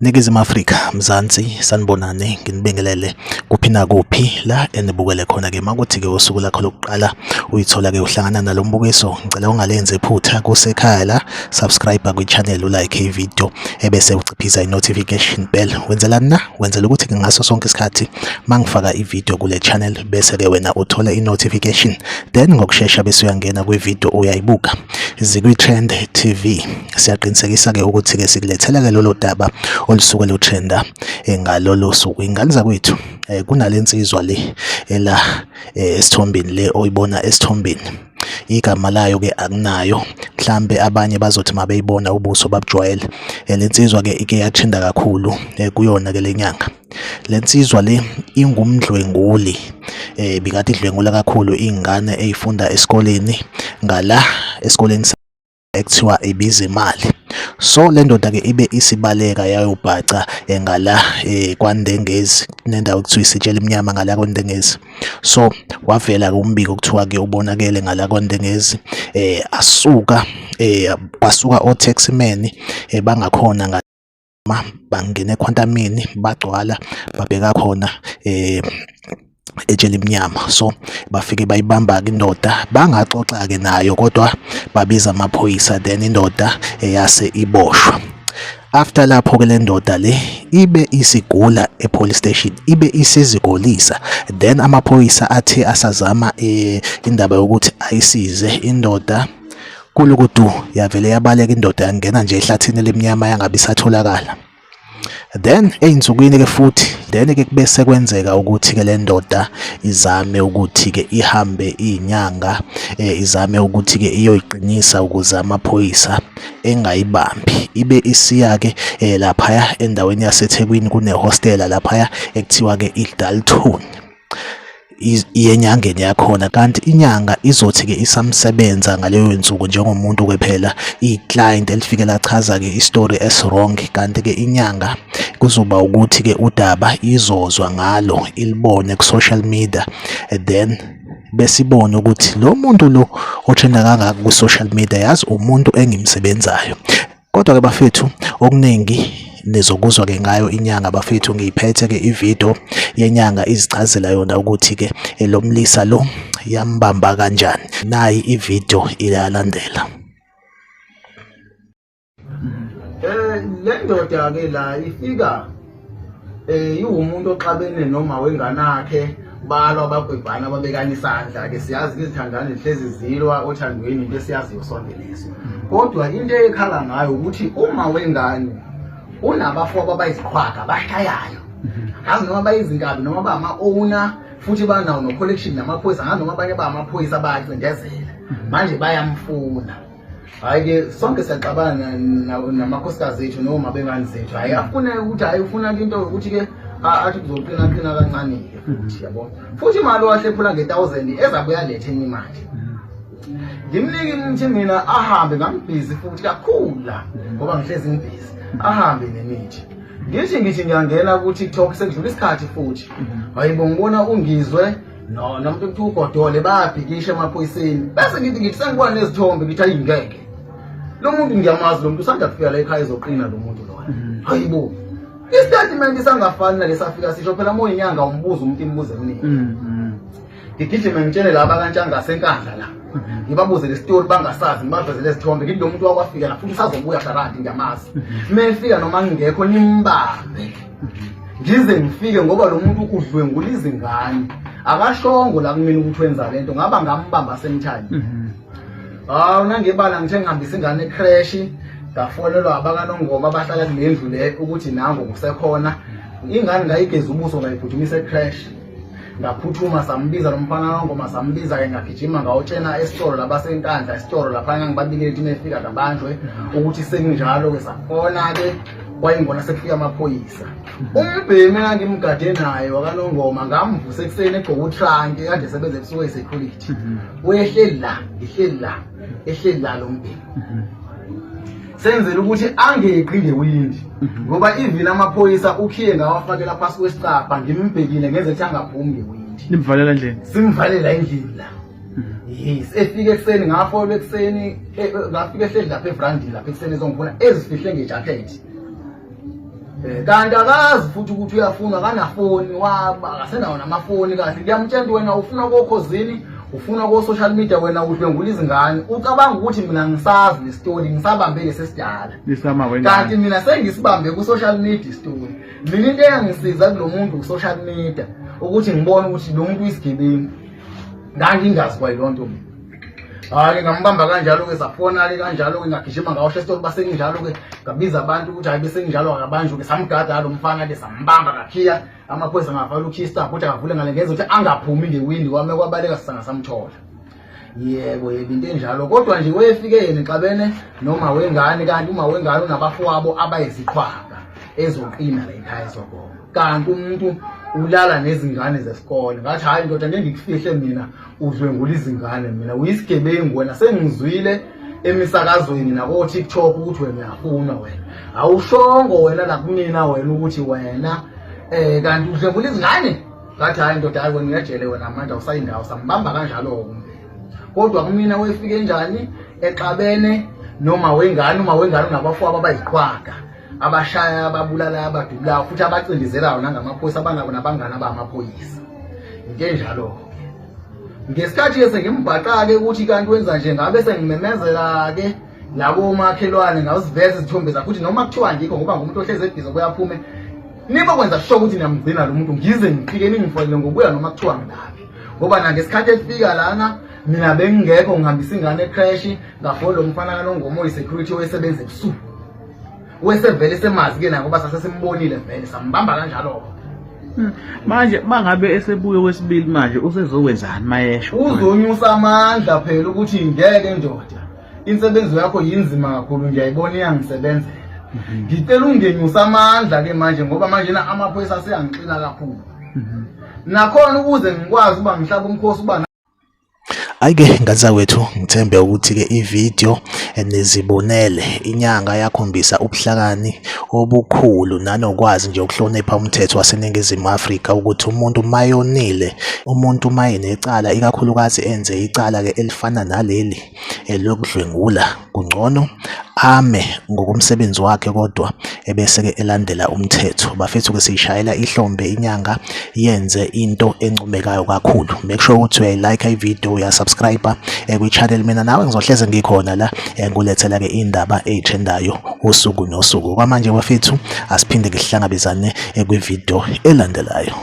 Ningizimu Afrika, Mzansi, sanibonani, nginibingelele kuphi nakuphi la enibukele khona-ke. Makuthi-ke usuku lakho lokuqala uyithola-ke uhlangana nalo mbukiso, ngicela ungalenzi iphutha kusekhaya la, subscribe kwi-channel, ulike i-video ebese uciphisa i-notification bell. Wenzelani na? Wenzela ukuthi-ke ngaso sonke isikhathi mangifaka i-video kule channel bese-ke wena uthola i-notification, then ngokushesha bese uyangena kwi-video uyayibuka. Zikwi-Trend TV. Siyaqinisekisa-ke ukuthi-ke sikulethela-ke lolo daba olusuke lutrenda ngalolo suku. Ingane zakwethu, kunale nsizwa le ela esithombeni le oyibona esithombeni. Igama layo-ke akunayo, mhlambe abanye bazothi mabeyibona ubuso babujwayele. Le nsizwa-ke ike yatrenda kakhulu kuyona-ke le nyanga. Le nsizwa le ingumdlwenguli, bikade idlwengula kakhulu iy'ngane ey'funda esikoleni ngala esikoleni ekuthiwa ibiza imali. So le ndoda-ke ibe isibaleka yayobhaca ngala kwaNdengezi, kunendawo ekuthiwa iSitshela Imnyama ngala kwaNdengezi. So wavela-ke umbiko kuthiwa-ke ubonakele ngala kwaNdengezi, asuka kwasuka o-taxi man bangakhona bangena ekhwantamini bagcwala babheka khona etsheni elimnyama. So bafike bayibamba-ke indoda, bangaxoxa-ke nayo kodwa babiza amaphoyisa, then indoda yase iboshwa. After lapho-ke le ndoda le ibe isigula e-police station, ibe isizigolisa, then amaphoyisa athe asazama indaba yokuthi ayisize indoda, kulukudu yavele yabaleka indoda, yangena nje ehlathini elimnyama yangabe isatholakala. Then ey'nsukwini-ke futhi then-ke kube sekwenzeka ukuthi-ke le ndoda izame ukuthi-ke ihambe iy'nyanga, izame ukuthi-ke iyoyiqinisa ukuze amaphoyisa engayibambi. Ibe isiya-ke laphaya endaweni yaseThekwini, kunehostela laphaya ekuthiwa-ke iDalton, iye enyangeni yakhona. Kanti inyanga izothi-ke isamsebenza ngaleyo nsuku njengomuntu-ke phela i-client elifike lachaza-ke i-story esi-wrong, kanti-ke inyanga kuzoba ukuthi-ke udaba izozwa ngalo, ilibone ku-social media, then besibone ukuthi lo muntu lo otrenda kangaka ku-social media yazi umuntu engimsebenzayo. Kodwa-ke bafethu, okuningi nizokuzwa-ke ngayo inyanga bafethu. Ngiyiphethe-ke ividiyo yenyanga izichazela yona ukuthi-ke lo mlisa lo yambamba kanjani. Nayi ividiyo iyalandela. Le ndoda ke la ifika iwumuntu oxabene noma wengane yakhe, balwa bagwebhana babekana isandla ke. Siyazi izithandane zihlezi zilwa othandweni, into esiyaziyo sonke leso. Kodwa into ekhala ngayo ukuthi uma wengane unabafowabo abayiziqhwaga abashayayo, angazi noma bayizinkabi noma bama-owner, futhi banawo no-collection namaphoyisa, angazi noma abanye bamaphoyisa bayacindezela, manje bayamfuna. Hhayi-ke, sonke siyaxabana namakhosikazi ethu noma bengane zethu. Hhayi, afune ukuthi hhayi, ufuna into yokuthi-ke athi kuzoqina qina kancane-ke futhi, yabo. Futhi imali owahlephula nge-1000 ezabuya lethe enye imali. Ngimnike imithi mina ahambe, ngambhizi futhi kakhulu la ngoba ngihlezi ngibhizi, ahambe nemithi. Ngithi ngiyangena ku-TikTok sekudlula isikhathi futhi, hayi bo, ngibona ungizwe no nomuntu kuthiwa uGodole bayabhikisha emaphoyiseni, bese ngithi sengibona nezithombe, ngithi ayi ngeke, lo muntu ngiyamazi, lo muntu usanda kufika la ekhaya ezoqina lo muntu lona. Hayi bo, isitatimende sangafani nalesafika sisho phela uma uyinyanga umbuzo umuntu imibuzo eminingi. Ngigijime ngitshele laba kaNtshangase eNkandla la, ngibabuze le story bangasazi, ngibavezele izithombe, ngithi lo muntu wakwafika la futhi usazobuya sharadi, ngiyamazi, mefika noma ngingekho nimbambe ngize ngifike, ngoba lo muntu udlwengula izingane. Akashongo la kumina ukuthi wenza lento, ngaba ngambamba same time. Hawu, nangebala ngithe ngihambisa ingane ecrash, ngafonelwa abakaNongoma abahlala kule ndlu le ukuthi nango kusekhona ingane, ngayigeza ubuso, ngayiphuthumisa ecrash, ngaphuthuma sambiza lo mfana kaNgoma, sambiza-ke, ngagijima ngawutshena esitolo labaseNkandla, esitolo lapha ngangibabikele ukuthi mefika kabanjwe ukuthi sekunjalo-ke. Safona-ke, kwayingona sekufika amaphoyisa. Umbhemi engangimgade naye wakaNongoma ngamvusa ekuseni egqoke utranki, kade sebenza ebusuku eyi-security, uyehleli la, ngihleli la, ehleli la lo mbhemi, senzela ukuthi angeqi ngewindi, ngoba even amaphoyisa ukhiye ngawafakela phasi kwesicabha, ngimbhekile ngenze ukuthi angaphumi ngewindi. Nimvalela endlini? Simvalela endlini la. Yes, efika ekuseni, ngafolwa ekuseni, ngafika ehleli lapha evrandini lapha ekuseni ezongifuna, ezifihle ngejakhethi. Kanti akazi futhi ukuthi uyafunwa, akanafoni, waba akasenawo namafoni kahle. Ngiyamtshela ukuthi wena ufuna kokhozini, ufuna ko-social media, wena udlwengula izingane, ucabanga ukuthi mina ngisazi le story, ngisabambe lesesidala kanti mina sengisibambe ku-social media story. Mina into eyangisiza kulo muntu ku-social media ukuthi ngibone ukuthi lo muntu uyisigebengu, ngangingazi kwayiloo nto mina. Hhayi, ngambamba kanjalo-ke, safona-ke kanjalo-ke, ngagijima ngawasha esitolo, basenginjalo-ke, ngabiza abantu ukuthi hhayi besenginjalo akabanjwe-ke, samgada lo mfana-ke, sambamba ngakhiya amaphoyisa, ngafaka ukhiya isitaphu ukuthi akavule ngale ngenza ukuthi angaphumi ngewindi kwame kwabaleka sisanga samthola. Yebo, yebo, into enjalo. Kodwa nje wefike yena exabene noma wengane, kanti uma wengane unabafowabo abayiziqhwaga ezoqina la ekhaya ezogogo, kanti umuntu ulala nezingane zesikole. Ngathi hhayi ndoda, ngeke ngikufihle mina, udlwengula izingane, mina uyisigebengu wena, sengizwile emisakazweni nako-TikTok ukuthi wena uyafuna, wena awushongo wena nakumina wena ukuthi wena kanti udlwengula izingane. Ngathi hhayi ndoda, hhayi wena uyajele wena manje, awusayindawo. Sambamba kanjalo-ke. Kodwa kumina wefike njani exabene noma wengane, uma wengane unabafowabo abayiqhwaga, abashaya, ababulala, abadubulayo, futhi abacindezelayo nangamaphoyisa, abanabo nabangani abangamaphoyisa, into enjalo-ke. Ngesikhathi-ke sengimbhaqa-ke ukuthi kanti wenza nje, ngabe sengimemezela-ke labo makhelwane, ngaziveza izithombe zakho ukuthi noma kuthiwa ngikho, ngoba ngumuntu ohlezi ebhizi obuye aphume, nibokwenza sure ukuthi niyamgcina lo muntu, ngize ngiqhike ningifonele ngobuya noma kuthiwa ngilaphi, ngoba nangesikhathi efika lana mina bengingekho, ngihambisa ingane e-creche, ngafona lo mfana kaNongoma oyi-security owesebenza ebusuku, wesevele semazi-ke naye ngoba sase simbonile vele, sambamba kanjalo-ke. Manje mangabe esebuye kwesibili manje usezokwenzani mayesho? Uzonyusa amandla phela ukuthi ngeke ndoda, insebenzo yakho yinzima kakhulu, ngiyayibona iyangisebenzela. Ngicela ungenyusa amandla ke manje, ngoba manje na amaphoyisa aseyangixina kakhulu. Nakhona ukuze ngikwazi uba ngihlaba umkhosi uba Hhayi-ke ngane zakwethu, ngithembe ukuthi-ke ividiyo nizibonele. Inyanga yakhombisa ubuhlakani obukhulu nanokwazi nje ukuhlonipha umthetho waseNingizimu Afrika ukuthi umuntu mayonile, umuntu mayenecala, ikakhulukazi enze icala-ke elifana naleli elokudlwengula, kungcono ame ngokomsebenzi wakhe kodwa ebese-ke elandela umthetho. Bafethu-ke siyishayela ihlombe inyanga, yenze into encomekayo kakhulu. Make sure ukuthi uyayi-like i-video, uya-subscribe kwi-channel. Mina nawe ngizohleze ngikhona la ngkulethela-ke iy'ndaba ey'trendayo usuku nosuku. Kwamanje bafethu asiphinde ngihlangabezane kwi-video elandelayo.